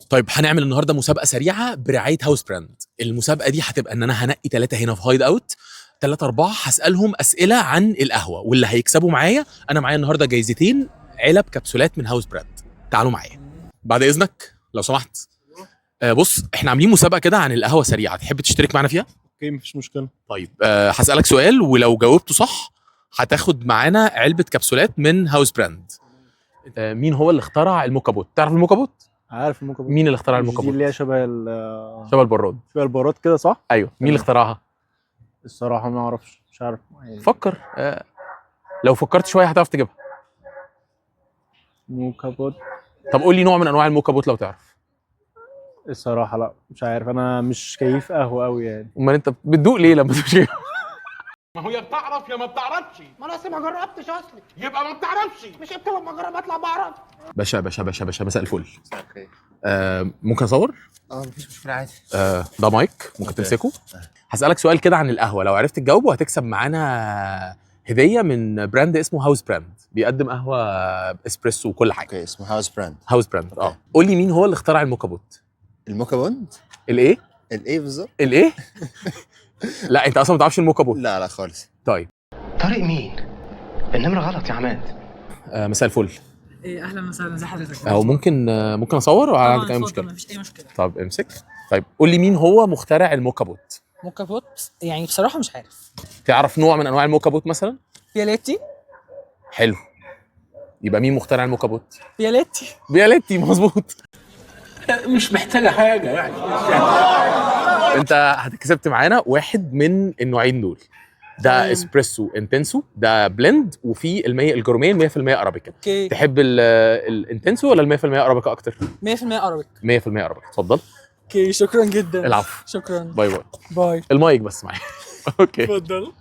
طيب هنعمل النهارده مسابقة سريعة برعاية House Brand. المسابقة دي هتبقى ان انا هنقي 3 هنا في Hideout، 3 4 هسالهم اسئلة عن القهوه، واللي هيكسبوا معايا، انا معايا النهارده جايزتين علب كبسولات من House Brand. تعالوا معايا بعد اذنك لو سمحت. بص، احنا عاملين مسابقة كده عن القهوة سريعه، تحب تشترك معانا فيها؟ okay، مفيش مشكله. طيب هسالك سؤال، ولو جاوبته صح هتاخد معانا علبة كبسولات من House Brand. مين هو اللي اخترع ال moka pot؟ تعرف ال moka pot؟ عارف ال moka pot. مين اللي اخترع مش ال moka دي pot؟ اللي هي شبه شبه البراد. شبه البراد كده، صح؟ ايوه، مين اللي اخترعها؟ الصراحة ما اعرفش، مش عارف يعني. فكر، لو فكرت شوية هتعرف تجيبها. moka pot. طب قول لي نوع من انواع ال moka pot لو تعرف. الصراحة لا، مش عارف، انا مش كيف قهوة قوي يعني. امال انت بتدوق ليه لما تمشي؟ ما هو يا بتعرف يا ما بتعرفش. ما انا اصلي ما جربتش اصلي. يبقى ما بتعرفش. مش انت لما اجرب اطلع بعرف. باشا باشا باشا باشا، مساء الفل. ممكن اصور؟ اه، مفيش مشكله، عادي. ده مايك، ممكن okay. تمسكه. هسألك سؤال كده عن القهوة، لو عرفت تجاوبه هتكسب معانا هدية من brand اسمه House Brand، بيقدم قهوة اسبريسو وكل حاجة. okay، اسمه House Brand؟ House Brand، اه. قول لي مين هو اللي اخترع ال moka pot؟ ال moka pot؟ الايه؟ الايه بالظبط؟ الايه؟ لا، انت اصلا ما تعرفش ال moka pot؟ لا لا خالص. طيب. طارق مين؟ النمرة غلط يا عماد. مساء الفل. ايه، اهلا وسهلا، ازي حضرتك؟ او ممكن اصور ولا طبعاً، عندك اي اتفضل، مشكلة؟ مفيش اي مشكله. طب امسك. طيب قول لي مين هو مخترع ال moka pot؟ moka pot؟ يعني بصراحة مش عارف. تعرف نوع من انواع ال moka pot مثلا؟ بياليتي. حلو، يبقى مين مخترع ال moka pot؟ بياليتي. بياليتي، مظبوط. مش محتاجه حاجة يعني. انت هتكسبت معانا واحد من النوعين دول، ده اسبريسو intenso، ده blend، وفي المية ال gourmet 100% ارابيكا. okay. تحب ال intenso ولا ال 100% ارابيكا اكتر؟ 100% ارابيك. 100% ارابيكا، اتفضل. okay، شكرا جدا. العفو. شكرا. bye bye. bye. المايك بس معايا، okay. اتفضل.